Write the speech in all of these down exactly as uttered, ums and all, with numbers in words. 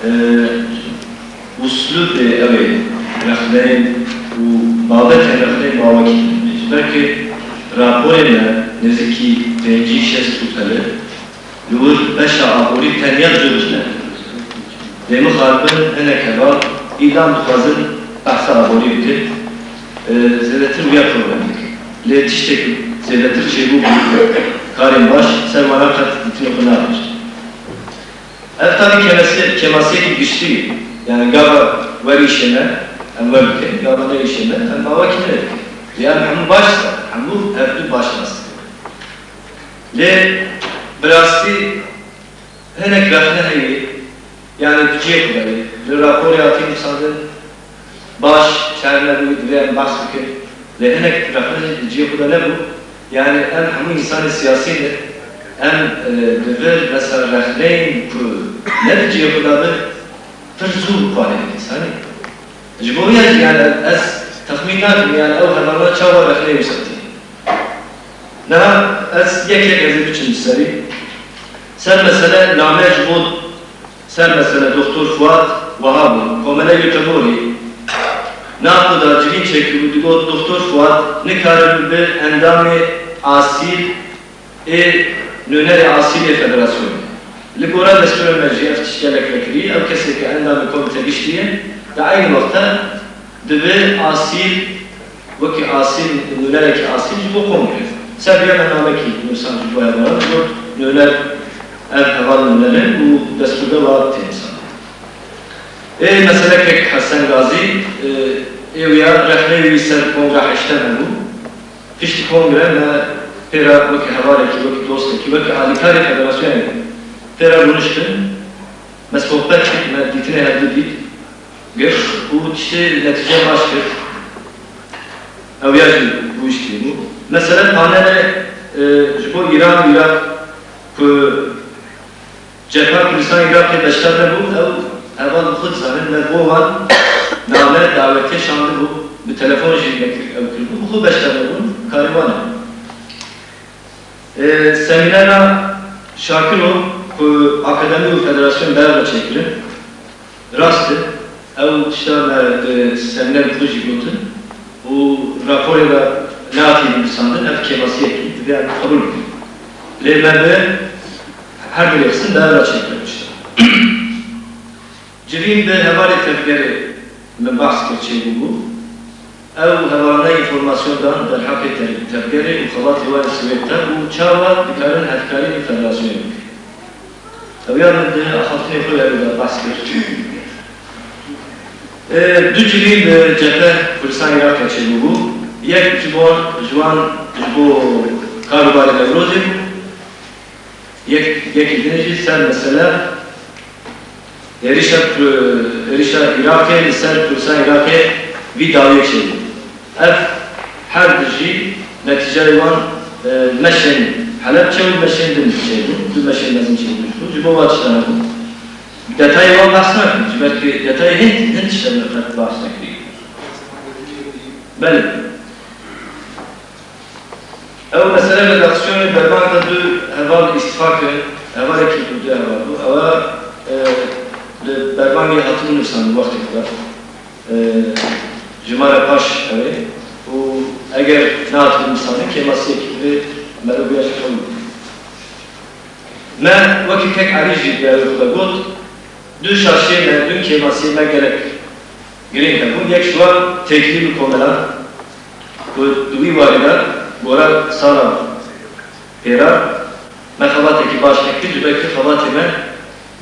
Ee, uslubê ew ê rexneyên û babetên rexneyên mawekî din. Ji ber ku raporê me nêzîkî pêncî şêst û pele li wir beşa aborî tenya ji cihê ne. Lê mixabin hinek heval îlam dixwazin behsa aborî bikin. Ee, zêdetir wiya problem dikin. Lê tiştek zêdetir çêbû bû. Karên baş ser wana qet dîtinê xwe navêjin. Ev tabî kemesi-, kemasiyekî giştî ye. Yani gava wer îşê me, em wer dikin, gava ne îşê me, em mawekî ne dikin. Lê em hemû baş, hemû hevdu baş nas dikin. Lê bi rastî hinek rexne heye, yani di cihê xwe de ye. Li raporê hatî nivîsandin, baş çare nebû, divê em behs bikin. Lê hinek rexne jî di cihê xwe de nebû. Yani em hemû însanê siyasî ne. Em, e, di vir mesela rexneyên ku ne di cihê xwe de be, pir zû xwarê dikin sanî. Ji bo wî jî yani ez texmîn nakim yani ew hevalna çawa rexneyê wisa tî. Niha ez yek yek ez ê biçim bi serî. Ser mesele name ji bo Ser mesele Doktor Fuat wiha bû, Komele Göteborgê naqûda civîn çêkiribû, digot, Doktor Fuat nikare bibe endamê asîl ê nûnerê asîl ê federasyonê. Li gora destûrê me jî ev tişt gelek vekirî, ew kesê ku endamê komîte giştî ye, di eynî wexta dibe asîl, wekî asîl, nûnerekî asîl ji bo kongre. Ser vê me namekî nûsan ji bo hevalan, ji bo nûner, ev heval nûner in û destûrda wiha tê nivîsandin. Ê mesele kek Hesen Gazî, ê, ê wîya rexneyê wî ser kongra heştem hebû. Piştî kongre me pê re wekî hevalekî, wekî dostekî, wekî alîkarê federasyonê pê re rûniştin. Me sohbet kir, me dîtinê hevdu dît, girt û tiştê netîce baş kir. Ew ya jî rûniştî bû. Mesele panelê, e, ji bo Îran û Iraq ku Cepha Kurdistan Iraqê beşdar nebû, ew heval bi xwe dizanin, me bo wan name dawetê şandibû, bi telefon jî me kir, ew kiribû, bi xwe beşdar nebûn, karê wan e. E, semînera Şakiro ku akademî û federasyon beraber çêkirin, rast e, ew tişta me di semînerê xwe jî gotin û raporê de nehatî nivîsandin, ev kêmasiyekî divê em qebûl bikin. Lê me bi her du rêxistin beraber çêkirin tişta. Civîn bi hevalê tevgerê min behs kir çêbûbû. Ew hevalane înformasyon dan derheqê te-, tevgerê û xebatê wan li Swêd de û çawa dikarin hevkarî li federasyonê bikin. Ew ya min di axaftinê xwe ya de behs kir. E, du civîn bi cephe Kurdistan Iraqê çêbûbû. Yek ji bo, ji wan ji bo karûbarê Newrozê bû. Yek, yekî din jî ser mesele êrişa Ku-, êrişa Iraqê li ser Kurdistan Iraqê vî dawiyê çêbû. Ev her du jî netîceyê wan, e, meşên Helebçe û meşên din çêbû. Du meşên mezin çêbû ji bo. Ji bo van tiştan hebû. Detayê wan behs nakin. Ji ber ku detayê hin, hin tiştan qet behs nekirî. Belê. Ew mesele redaksiyonê Bermang de du heval îstîfa kirin, hevalekî ku du heval bû, ew e, li Bermangê hatibû nivîsandin wextê xwe de. E, ji me re paş ew ê û eger nehatibû nivîsandin, kêmasiyekî divê meriv bûya ji xew. Me wekî kek Elî jî diyarê xwe de got, du şaşiyê me, du kêmasiyê me gelek girîng hebûn. Yek ji wan têkilî bi komelan ku di wî warî de gora sala pêra me xebatekî baş nekir, ji ber ku xebatê me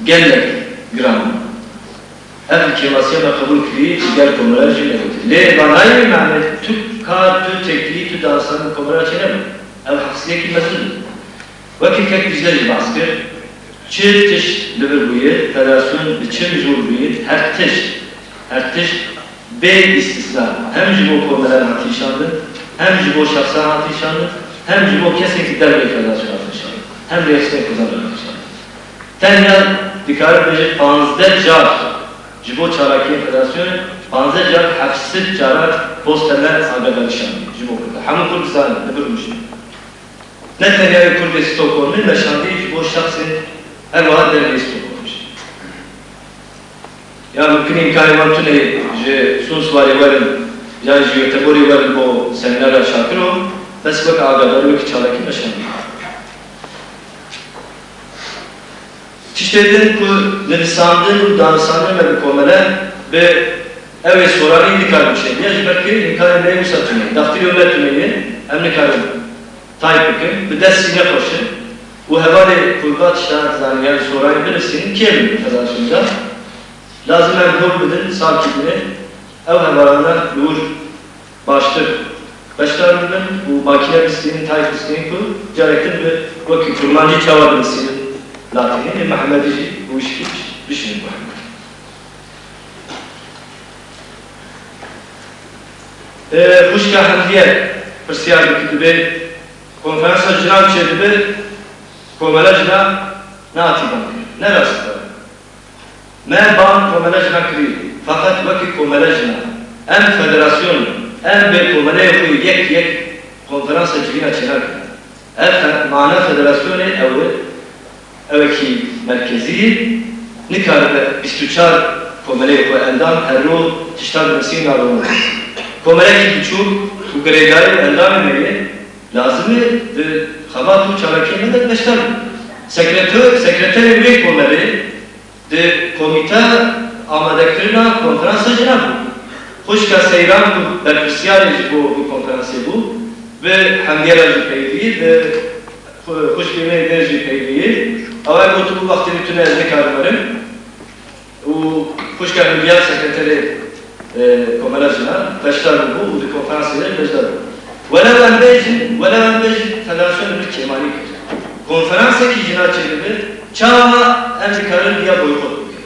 gelek giran bû. Ev kêmasiya me qebûl kirî, ji gel komela jî me gotiye. Lê va nayê mane tu kar, tu têkilî, tu danûstandin komela çênebû. Ev heqsiyekî mezin bû. Wekî kek Dîcle jî behs kir, çi tişt li vir bûye, federasyon bi çi mijûl bûye, her tişt, her tişt bê îstîsna hem ji bo komelan hatiye şandin, hem ji bo şexsan hatiye şandin, hem ji bo kesên ku derveyî federasyon hatin şandin, hem rêxistinên Kurdan re hatin şandin. Tenya dikare bêje panzdeh car ji bo çalakiyên federasyonê, panzdeh car heft sed cara posterne agahdarî şandî ji bo Kurdan. Hemû Kurd dizanin, li vir rûniştin. Ne tenya wê Kurdê Stockholmê, me şandî ji bo şexsên her wiha derveyî Stockholmê jî. Ya mumkin e îmkanê wan tune ji Sunswarê werin, yan ji Göteborgê werin bo semînara Şakiro, bes wek agadarî, wek çalakî meşandin. Tiştê din ku nivîsandin û danûsandin me bi komele bi ew ê soranî nikare bişêne. Ya ji ber ku îmkanê me wisa tune ye. Daxtîrê me tune ye, em nikarin tayp bikin, bi dest jî ne xweş e. Û hevalê ku va tişta zanî, yan soranî binivîsînin, kêm in federasyon de. Lazim e em hol bidin, salkî dinê ew hevalan li wir baştir beşdar bibin û makîne bistînin, tayp bistînin ku careke din bi wekî kurmancî çawa dinivîsînin latînî, ê Mihemedî jî bi wî şikî bişînin bi hev. Ê, xwişka Hemdiye pirsyar dike, dibê konferansa jinan çêdibe, komela jinan nehatî bang kirin. Ne rast e. Me bang komele jinan kirî, feqet wekî komele jinan. Em federasyon in, em bê komeleyê xwe yek yek konferansa civîna çênakin. Ev fe-, mana federasyonê ew e, ewekî merkezî ye, nikaribe bîst û çar komeleyê xwe endam her roj tiştan binivîsîn navê wan. Komelekî biçûk û girêdayî û endamê me ye, lazim e di xebat û çalakiyê me de beşdar be. Sekreter-, sekreterê wê komelê di komîte amadekirina konferansa jinan bû. Xwişka Seyran ku berpirsyarê ji bo vî konferansê bû, bi Hemdiye re jî peyvî, bi xwe-, xwişkê me yê din jî peyvî ye. Ew got, bû wextê min tune, ez nikarim werim. Û xwişka Hewliyar sekreterê, e, Komela Jinan beşdar bû û di konferansê de beşdar bû. Welew em bêjin, welew em bêjin, federasyon li vir kêmanî kir. Konferansekî jina çêdibe, çawa em dikarin viya boykot bikin?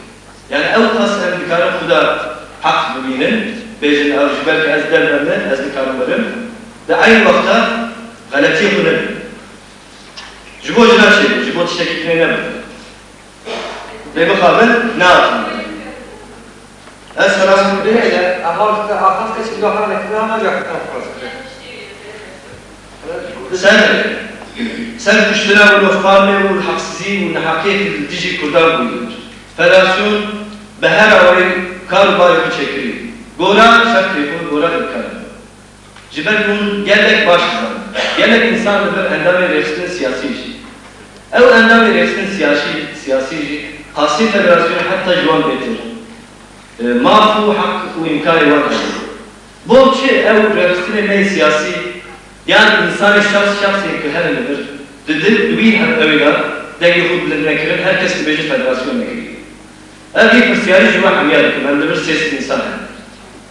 Yani ew qas em dikarin xwe de heq bibînin, bêjin, ew ji ber ku ez derve me, ez nikarim werim. Di eynî wexta xeletiyê xwe nebînin. Ji bo jina çêbû, ji bo tiştekî dinê nebû. Lê bixabin, nehatin. Ez xelas Bê, bûm. Emal te axafte çi doha nekirina, ancak te xelas kir. Ser, ser kuştina û nofxanê û heqsizî û neheqiyê ku li dijî Kurdan bûye. Federasyon bi her awayî kar û barê xwe çêkirî. Gora şertê xwe, gora îmkanê xwe. Ji ber ku hûn gelek baş dizanin, gelek însan li vir endamên rêxistinên siyasî jî. Ew endamên rêxistinên siyasî, siyasî jî qasî federasyonê heta ji wan bêtir, e, maf û heq û îmkanê wan heye. Bo çi ew rêxistinên me yê siyasî yan însanê şexs şexsên ku hene li vir, di dil, di wî hev ewê de dengê xwe bilind nekirin, her kes dibêje federasyon nekiriye? Ev vî pirsiyarî ji we hemiya dikim, em li vir sê sed însan hene.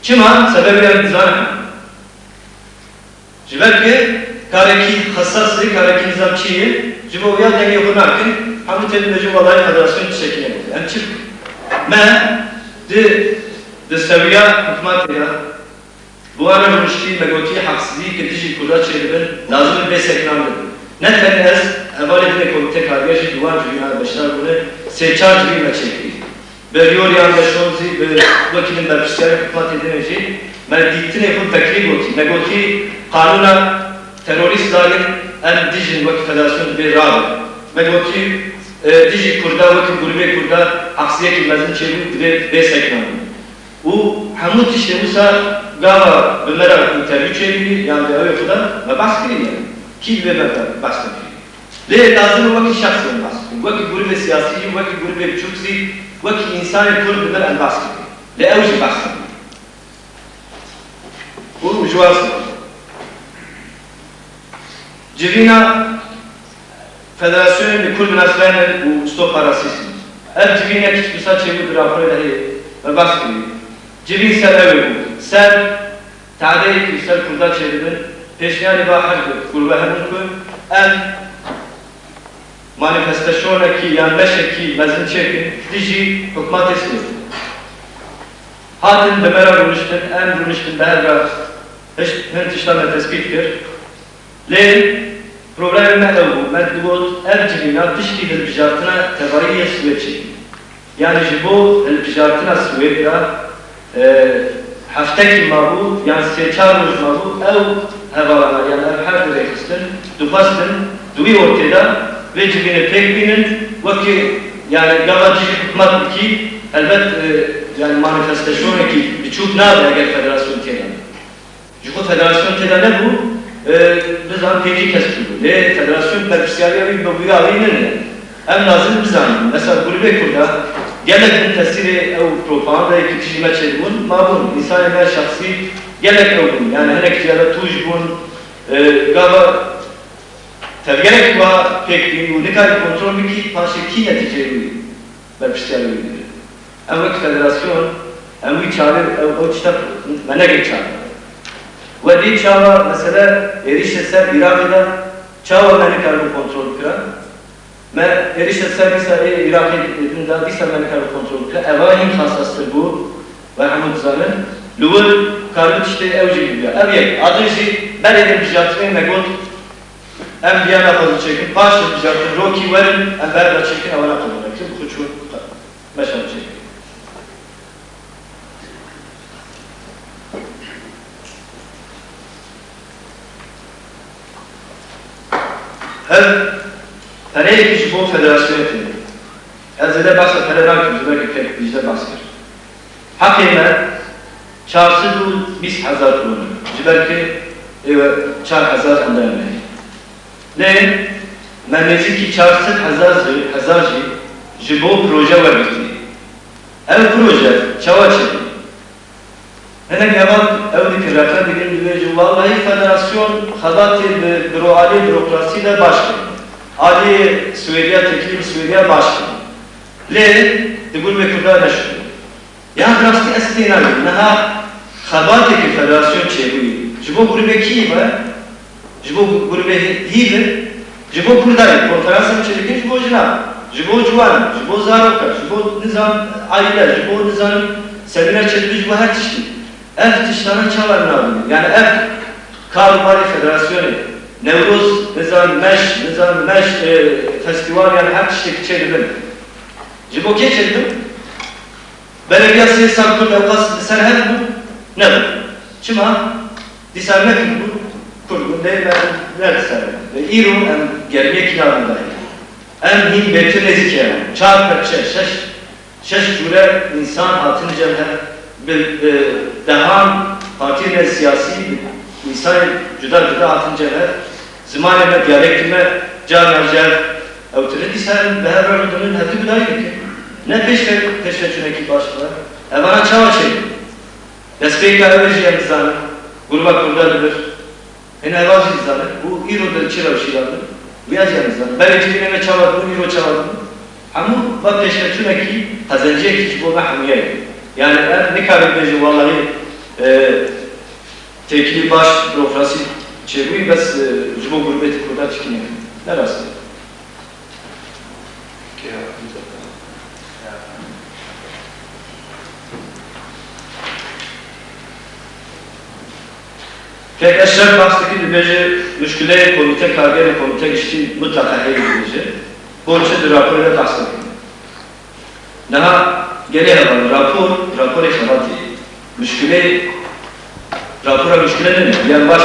Çima? Sebebê em dizanin. Ji ber ku karekî hesas e, karekî nizam çi ye, ji bo ya dengê xwe nakin, hemû tê dibêjin, welahî federasyon tiştekî negotiye. Em çi bikin? Me di, di sewiya hikûmetê de bi wan re rûniştî, me gotî, heqsizî ku dijî Kurda çêdibin, lazim e bê sekinandin. Ne tenê ez, hevalê din ê komîte kargêr jî di wan civîna beşdar bûne, sê çar civîn me çêkirî. Bi Riyoriyan de şon zî, bi wekî din berpirsiyarê hikûmetê dinê jî me dîtinê xwe vekirî gotî. Me gotî, qanûna terorîst dagir, em dijîn, wek federasyon divê rabe. Me gotî, e, dijî Kurda, wekî grûbê Kurda heqsiyekî mezin çêbû, divê bê sekinandin. Û hemû tiştê wisa gava bi me re întervîw çêbûyî, yan di ewê xwe de me behs kirî ye. Kî divê me behs nekirî? Lê lazim e wekî şexsê em behs bikin, wekî grûbê siyasî jî, wekî grûbê biçûk zî, wekî însanê Kurd li vir em behs bikin. Lê ew jî behs nebû. Û ji wan sor. Civîna Federasyonê li Kurd Nasrenin û Stopa Rasîzm. Ev civînek wisa çêbû, di raporê de heye, me behs kiriye. Civîn ser ew ê bû. Ser Tehdeyekî li ser Kurda çêdibin, pêşniyarê va her du grûbe hebûn ku em manîfesteşonekî yan meşekî mezin çêkin dijî hikûmetê Swêdê. Hatin bi me re rûniştin, em rûniştin bi hev re, hiş-, hin tişta me tespît kir. Lê problemê me ew bû, me digot, ev civîna piştî hilbijartina tevayî yê Swêd çêbû. Yanî ji bo hilbijartina Swêd re, e, heftekî mabû, yan sê çar roj mabû, ew hevalana, yan ev her du rêxistin, dixwestin di wî ortê de vê civînê pêk bînin, wekî, yanî gava dijî hikûmet bikî, helbet, e, Yani manifestasyonekî biçûk nabe eger federasyon tê de. Ji xwe federasyon tê de nebû, e, bizan pêncî kes çûbû. Lê federasyon berpirsyariya wî bi wî awî nene. Em lazim bizanin. Mesela grûbê Kurda gelek bin tesîrê ew propagandayê ku dijî me çêdibûn, mabûn. Însanê me şexsî gelek ew bûn. Yani hinek ciya de tûj bûn. E, gava tevgerek wa pêk bîn û nikarî kontrol bikî, paşê kî netîceyê wî berpirsyarê wî digire. Em wek federasyon, em wî çare, ew, ew tişta me negir çare. We dî çawa mesele êrişê ser Iraqê de çawa me nikaribû kontrol bikira? Me êrişê ser dîsa ê Iraqê din de dîsa me nikaribû kontrol bikira. Eva hîn xasastir bû, we hemû dizanin. Li wir karibû tiştê ew jî bibiya. Ev yek. A din jî berê hilbijartinê me got, em biyana xwe çêkin, paş hilbijartin, rokî werin, em ber de çêkin, ewana qebûl nekin, xwe çûn, meşan çêkin. Hev pereyekî ji bo federasyonê tê. Ez zêde behsa pere nakim, ji ber ku kek Dîcle behs kir. Heqê me çar sed û bîst hezar kron e. Ji ber ku ê we çar hezar endamê me heye. Lê me nêzîkî çar sed hezar jî, hezar jî ji bo proje wergirtî. Ev proje çawa çêbû? Hinek heval ew dikin, reqe dikin, dibêjin, wallahî federasyon xebatê bi, bi ro-, aliyê burokrasî de baş kir. Aliyê Swêdiya, teklîfê Swêdiya baş kir. Lê di grûbê Kurda neşûn. Ya bi rastî ez tênagerim. Niha xebatê ku federasyon çêbûyî, ji bo grûbê kî ye? Ji bo grûbê hîvê, ji bo Kurda ye, konferans em çêdikin ji bo jinan, ji bo ciwanan, ji bo zarokan, ji bo nizam aîle, ji bo nizam semîner çêdibin, ji bo her tiştî. Ev tiştana çawa nabînin? Yani ev kar û barê federasyonê, Newroz, nizam meş, nizam meş, e, festîwal, yani her tiştekî çêdibin. Ji bo kê çêdibin? Belediya sê sal Kurd ewqas li ser hev bû? Nebû. Çima? Dîsa ne Kurd bûn? Kurd bûn, lê me ne li ser hev. Ve îro em germiyekî navê dayî. Em hîn bêtir nêzîkê hev. Çar perçe, şeş, şeş cûre însan hatin cem hev. Bi, bi dehan partiyên siyasî, bi însanên cuda cuda hatin cem hev. Zimanê me, diyalektê me carna ji hev ewtir e, dîsa em bi hev re rûdinin, hevdû bi dayî dikin. Ne pêşve-, pêşveçûnekî baş bû. Evana çawa çêbû? Destpêka ew ê jî em dizanin. Grûba Kurda li vir. Hêna heval jî dizanin. Û îro di çi rewşî de bin. Wîya jî em dizanin. Berê civînê me çawa dibûn, îro çawa dibûn. Hemû va pêşveçûnekî, qezenciyekî ji bo me hemûya ye. Yani em nikarin bêjin, wallahî, e, Têkilî baş, burokrasî çêbûyî, bes, e, ji bo gurbetê Kurda tişkî neke. Ne rast e. Kek Eşref behs dikir, dibêje, muşkileyê komîte kargerê komîte giştî mutlaqa heye, dibêje. Bo çi di raporê de behs nekirin? Niha gelê heval rapor, raporê xebatê ye. Muşkilê, rapora muşkile nene, yan baş.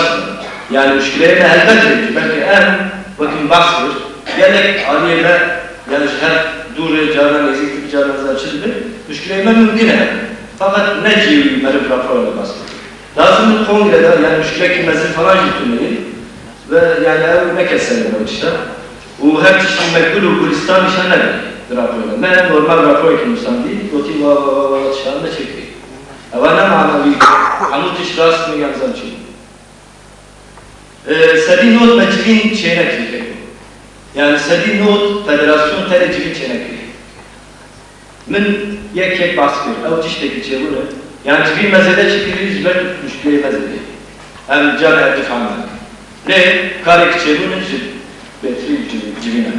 Yani muşkileyê me helbet heye, belkî em, wekî min behs kir, gelek aliyê me, yani ji hev dûr e, carna nêzîk dibe, carna nizam çi dibe, muşkileyê me mumkin e. Fakat ne cihê wî meriv rapora de behs kir. Lazim in kongrede, yani muşkilekî mezin falan jî tune ye. Ve yani ew neke serê me tişta. Û her tiştî me gul û gulistan nîşan nede di raporê de. Me normal raporekî nûsandî, gotî wa, wa, wa, wa, wa, tiştan me çêkirî. Ewa ne mana wî, hemû tişt rast in, yan zan çi. E, sedî nod me civîn çênekirî keko. Yani sedî nod federasyon tenê civîn çênekirî. Min yek yek behs kir, ew tiştekî çêbûne. Yani civîn me zêde çêkirî ji ber muşkileyê me zêde. Em car her difan me. Lê karek çêbûne ji bêtirî civî-, civîn e.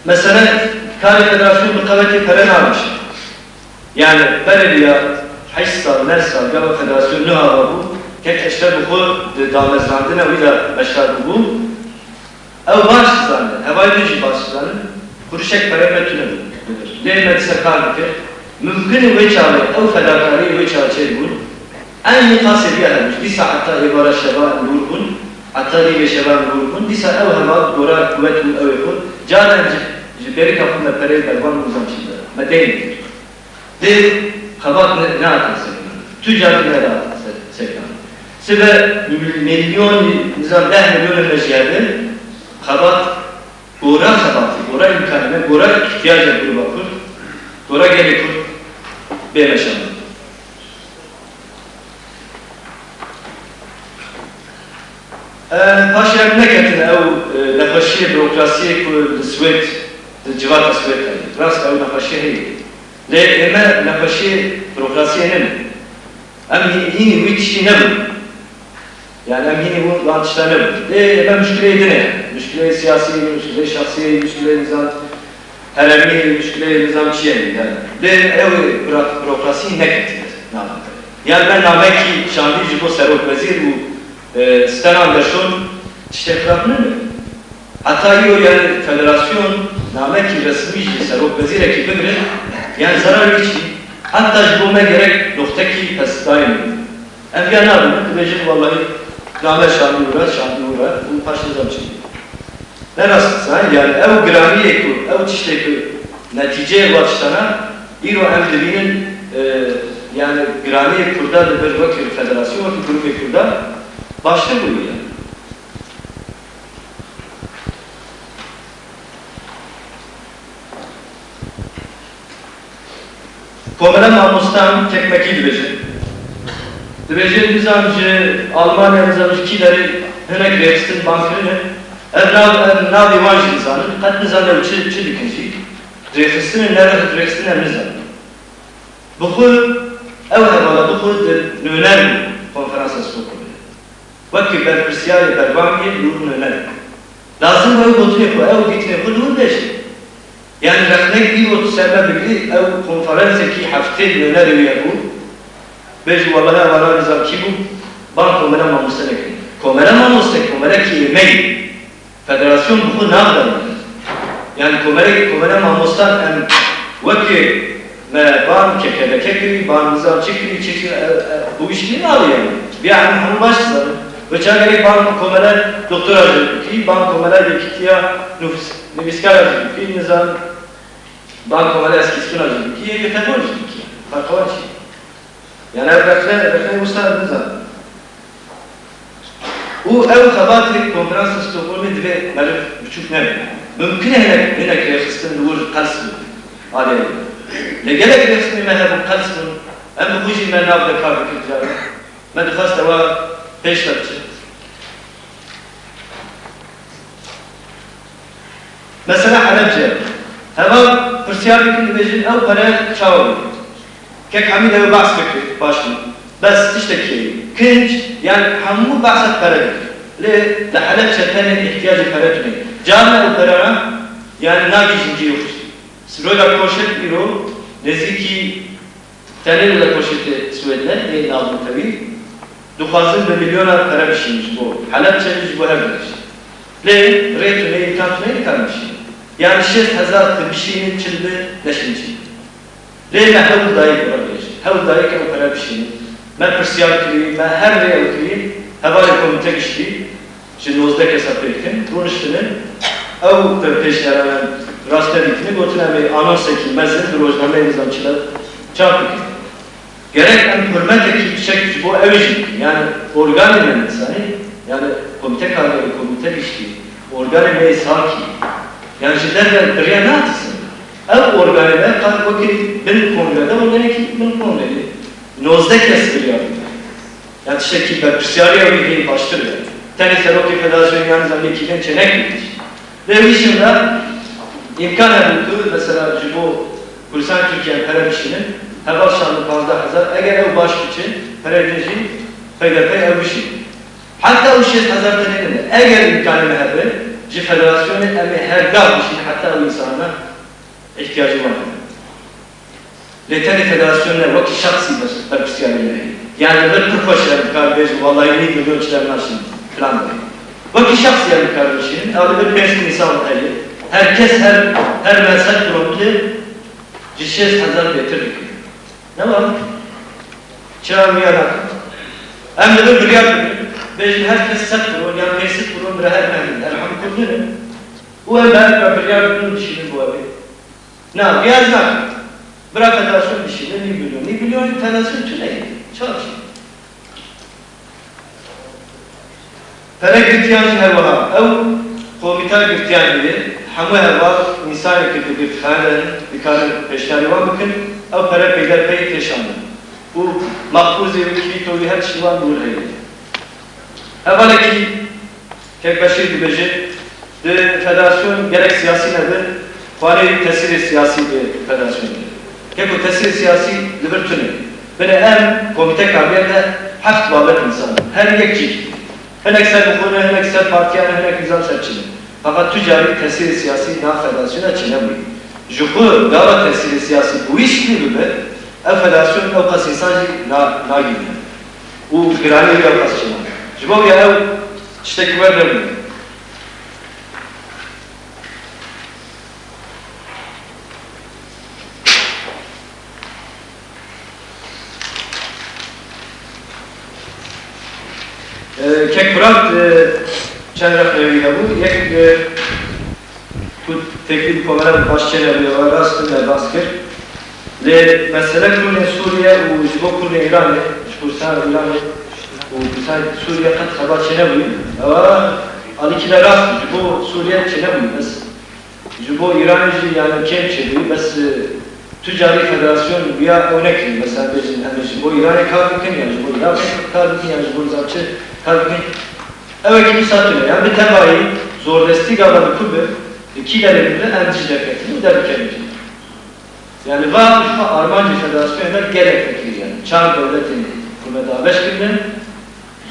Mesele karê federasyon bi qewetê pere navêje. Yani berê vîya heşt sal, neh sal, gava federasyon nuha ve bû, kek Eşref bi xwe di damezrandina wî de beşdar bûbû. Ew baş dizane, hevayê din jî baş dizane, qurişek pereyê me tune bû. Lê me dîsa kar dikir. Mumkin e wê çaxê ew fedakariyê wê çaxê çêdibûn. Eynî qasê vîya hebû. Dîsa heta êvara şeva em dûr bûn. Heta dî vê şevan rû bûn, dîsa ew heval dora kuwet û ew ê xwe, caran ji, ji bêrika xwe me pereyê bervan û nizam çi de, me deyn dikir. Lê xebat ne, nehatin sekinandin. Tu carî nehatin se-, sekinandin. Sibe mil-, milyon, nizam deh milyon me jî hebe, xebat, gora xebatê, gora îmkanê me, gora îhtiyaca grûba Kurd, gora gelê Kurd bê meşandin. E, paşê em neketine ew, e, nexweşiyê burokrasiyê ku li Swêd, li civata Swêd heye. Rast e, ew nexweşiyê heye. Lê ême nexweşiyê burokrasiyê nene. Em hî-, hînî wî tiştî nebûn. Yani em hînî wan, wan tişta nebûn. Lê ême muşkileyê din e. Muşkileyê siyasî, muşkileyê şexsî, muşkileyê nizam heremî, muşkileyê nizam çi ye yani. Lê ew bura-, burokrasî neketiye navê. Yani me namekî şandî ji bo serokwezîr û, e, Sten Anderson tiştê xirab nebe. Heta îro yani federasyon namekî resmî ji serokwezîrekî bigire, yani zerar wî çi? Heta ji bo me gerek noxtekî pesdayê min. Em viya nabînin, dibêjin, wellahî, name şandî wira, şandî wira, û paş nizam çi. Ne rast e, yani ew giraniyê ku, ew tiştê ku netîceyê wa tiştana, îro em dibînin, e, yani giraniyê Kurda li vir wekî federasyon, wekî grûpê Kurda baştir bûye yani. Komela mamostan kekmekî dibêjin. Dibêjin, nizam ji Almanya, nizam ji kî derê hinek rêxistin ban kirine. Ev nav, ev navê wan jî nizanin. Qet nizanin ew çi, çi dikin jî. Rêxistin e, ne rêxistin em nizanin. Bi xwe, ew hevala bi xwe di nûner bû konferansa Stockholmê. Wekî berpirsiyarê berbangê li wir nûner bû. Lazim bû ew gotinê xwe, ew dîtinê xwe li wir bêje. Yani rexnek îro tu ser me bigirî, ew konferansekî heftê nûnerê wî hebû, bêjî, wellahî, evana nizam kî bû, ban komela mamoste nekin. Komela mamoste, komelekî êmeyî. Federasyon bi xwe navdane. Yani komele, komele mamostan em wekî me ban K K D K kirî, ban nizam çi kirî, çi kirî, e, e, bu iş kirî nabe yani. Bi em hemû baş dizanin. Ve çagerek ban komele doktora jî bikî, ban komele yekîtiya nufus-, nivîskara jî bikî, nizam ban komele eskîskuna jî bikî, yê tebor jî bikî. Farqa çi? Yani ev rexne, rexne wisa nizam. Û ew xebatê konferansa Stockholmê divê meriv biçûk nebe. Mumkin e hinek, hinek rêxistin li wir qels bin. Alê. Lê gelek rêxistinê me hebû qels bin. Em bi xwe jî me nav de kar dikir cara. Me dixwest ewa pêş de biçin. Mesela Helebce. Heval pirsiyar dikin, dibêjin ew pere çawa bû? Kek Hemîd ew behs bikir, baş bû. Bes tiştekî ye. Kinc, yani hemû behsa pere dikir. Lê li Helebce tenê ihtiyacê pere tune. Carna ew perana, yani nagihîjin cihê xwe jî. Rojak Korşet îro nêzîkî Tenê li Lekoşîtê Swêd ne, ê navnetewî, dixwazin bi milyona pere bişînin ji bo Helebçe, ji bo her derê jî. Lê rê tune, îmkan tune, nikarin bişînin. Yani şêst hezar tu bişînin, çil bi, neşînin çil bi. Lê me hewl dayik were bêjin. Hewl dayik ew pere bişînin. Me pirsiyar kirî, me her rê ew kirî, hevalê komîte giştî, ji nozdeh kesa pê dikin, rûniştine, ew pêşniyara me raste dîtine, gotin em ê anonsekî mezin bi rojnameyê nizam çile çap bikin. Gerek em hurmetekî biçek ji bo ew jî bikin. Yani organê me insanî, yani komîte kargerî, komîte giştî, organê me yê sakî, yani ji derve bi rêya natisin. Ev organê me qet wekî bin kongrede, organekî bin kongreyê. Nozdeh kes biryar bûne. Ya tiştekî berpirsiyariya wî hê baştir be. Tenê serokê federasyonê yan zam yekî din çênekirî. Lê wî şin de îmkan hebû ku mesela ji bo Kurdistanê Tirkiye pere bişînin, heval şandin panzdeh hezar, eger ew baş biçin, pereyê din jî peyderpey ew bişînin. Heta ew şêst hezar tenê din e. Eger îmkanê me hebe, ji federasyonê em ê her gah bişînin, heta ew însana îhtiyacê wan hebe. Lê tenê federasyon ne, wekî şexsî ber-, berpirsiyarî me heye. Yani li vir pir xweş e, em dikar bêjin, wellahî nîv milyon çile naşînin, filan be. Wekî şexsî em dikar bişînin, ew li vir pênc sed însan heye. Her kes her, her mezheb kilometre ji şêst hezar bêtir dike. Ne var? Çira wiya nakin? Em dibin biryar bigrin, bêjin her kes sed kron yan pênc sed kron bi re her mehîn, her hemû Kurdin in. Û em ber biryar bigrin û dişînin bo ew ê. Na, vêya ez nakim. Bira federasyon dişîne nîv milyon. Nîv milyon federasyon tune ye. Çawa dişîne? Pere girtiyan jî her wiha. Ew komîta girtiyan heye. Hemû heval însanê ku di girtixane de ne, dikarin pêşniyarê wan bikin. Ew pere peyderpey tê şandin. Û mexbûzê wî, krîto wî, her tiştî wan li wir heye. Hevalekî Kek Beşîr dibêje, di federasyon gerek siyasî nebe, xwarê tesîrê siyasî bi federasyon de. Keko tesîrê siyasî li vir tune. Binê em komîte karbiyên de heft babet însan in. Her yek cî. Hinek ser bi xwe ne, hinek ser partiyan e, hinek nizam ser çi ne. Feqet tu carî tesîrê siyasî nav federasyona çênebûyî. Ji xwe gava tesîrê siyasî bi wî şiklî bibe, ev federasyon ew qas însan jî na-, nagihîne. Û giranî wî ew qas çênabe. Ji bo vê ew tiştekî wer nebûye. Ee, Kek Firat, e, çend rexnê wî hebû. Yek, e, ku têkil komela baş çênebûye, ew rast in, me behs kir. Lê mesele Kurdên Sûriye û ji bo Kurdên Îranê, ji Kurdistana Îranê û Kurdistana Sûriye qet xebat çênebûye. Ewa alîkî de rast, ji bo Sûriye çênebûye, bes. Ji bo Îranê jî, yani, kêm çêbû, bes, e, tu carî federasyon wiya ew nekirî. Mesela bêjin, em ê ji bo Îranê kar bikin, yan ji bo Iraqê kar bikin, yan ji bo nizam çi kar bikin. Ew ê wisa tune. Yani bi tevayî zordestî gava li ku bi, li kî derê bibe, em dijî derketin û derbiketin jî. Yani va ji xwe armancê federasyonê de gelek vekirî, yani çar dewletên ku me dabeş kirine,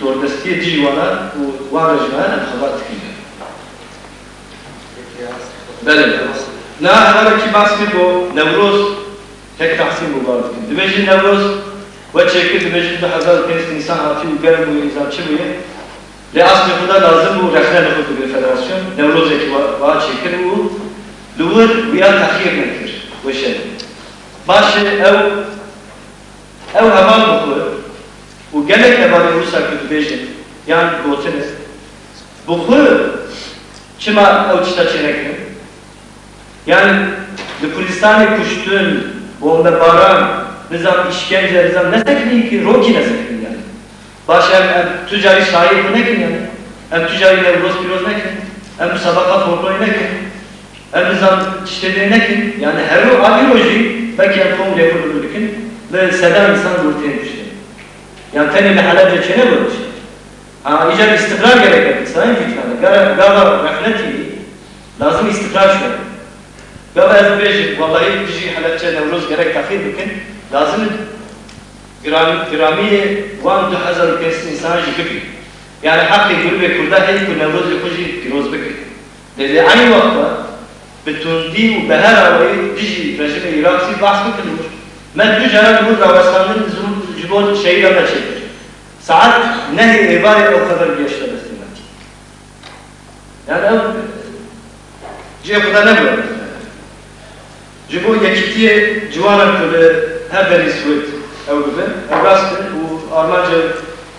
zordestiyê dijî wana û wan rejîman em xebat dikin. Belê. Na hevalekî behs kir bo Newroz, Kek Tahsîn bo bar dikin. Dibêjin Newroz we çêkir, dibêjin du hezar û pênc sed însan hatî û germ bûye, nizam çi bûye. Lê aslê xwe de lazim bû rexne li xwe bigire federasyon, Newrozekî wa, wa çêkir û li wir wiya texyîr nekir, weşanî. Baş e, ew, ew heval bi xwe û gelek hevalên wisa ku dibêjin yan gotine, bi xwe çima ew tişta çênekirin? Yani li Kurdistanê kuştin, bombebaran, nizam îşkence, nizam nesekinî ki, rokî nesekinî yani. Baş em, em tu carî şahiyê xwe nekin yani. Em tu carî Newroz pîroz nekin. Em musabaqa folklorê nekin. Em nizam tiştê din nekin. Yani her ro, a îro jî belkî em kongrê xwe li wir dikin. Bi sedan însan li wir tên kuştin. Yani tenê li Helebce çênebû tişt. Ha, îcar îstîqrar gerek e, Sayın Gülkan. Gara, gava rexnetî lazim îstîqrar şûne. Gava ez bêjim, wellahî dijî Helebce Newroz gerek texîr bikin, lazim e giran-, giramiyê wan du hezar û pênc sed însanan jî bigrin. Yani heqê grûbê Kurda heye ku Newrozê xwe jî pîroz bikin. Lê di eynî wexta bi tundî û bi her awayî dijî rejîmê Iraq jî behs bikin û me du caran li wir rawestandin ji bo, ji bo şehîda me çêkir. Saet nehê êvarê ew xeber gihişte destê me. Yani ew cihê xwe de nebû. Ji bo yekîtiyê ciwanan ku li her derî Swêd ew bibe, ew rast e û armanca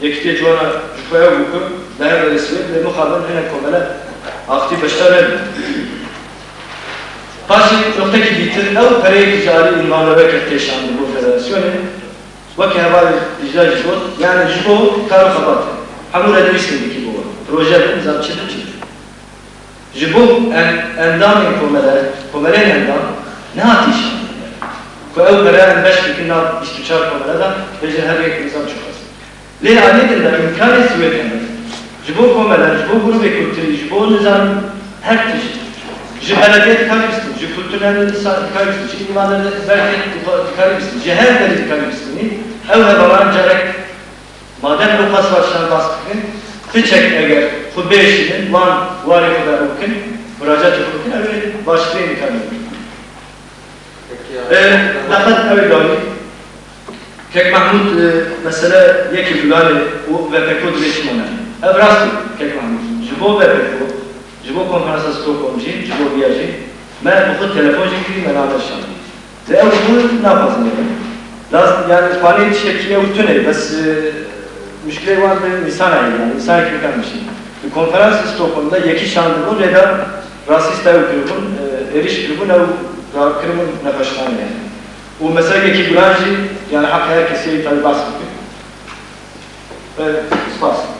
yekîtiyê ciwanan ji xwe ew bû ku li her derî Swêd lê mixabin hinek komele aktîf beşdar nebin. Paşê noqtekî dîtir, ew pereyê ku ji alî Învanleweke tê şandin bo federasyonê, weke hevalê Dîcle jî got, yani ji bo kar û xebatê. Hemû re nivîskên dikî bo wan. Proje bin, nizam çi bin, çi bin. Ji bo en-, endamên komele, komeleyên endam nehatî şandin. Ku ew pere em beş bikin nav bîst û çar komele de, bêjin her yek nizam çi xwest. Lê alî din de îmkanê Swêd hene. Ji bo komele, ji bo grûbê kulturî, ji bo nizam her tişt. Ji belediye dikarî bistîn, ji kulturên insan dikarî bistîn, ji îmanê belkî dikarî bistîn, ji her derî dikarî bistînî. Ew hevalan carek madem ew qas baş şan bas bikin, piçek eger xwe bêşînin, wan warê xwe de bikin, muracatê xwe bikin, ew ê baştirîn dikarî bikin. Peki, e, e, Laqet ew ê dawî. Kek Mahmûd, e, mesele yekî Gulanê û V P K dibê çima ne? Ev rast e, Kek Mahmûd. Ji bo V P K, ji bo Konferansa Stockholm jî, ji bo viya jî, me bi xwe telefon jî kirî, me name şandî. Lê ew ji xwe naxwazin. Laz-, yani, xwanê tiştekî ew tune, bes, e, Muşkilê wan bi însan e, yani însan kirîkan mişî. Di konferans Stockholm'da yekî şandibûn lê de rasîst ew kiribûn, e, êrîş kiribûn, ew kiribûn nexweşxane yani. Û mesela yekî gulan jî yani heq her kesê tabi bas bike. E, spas.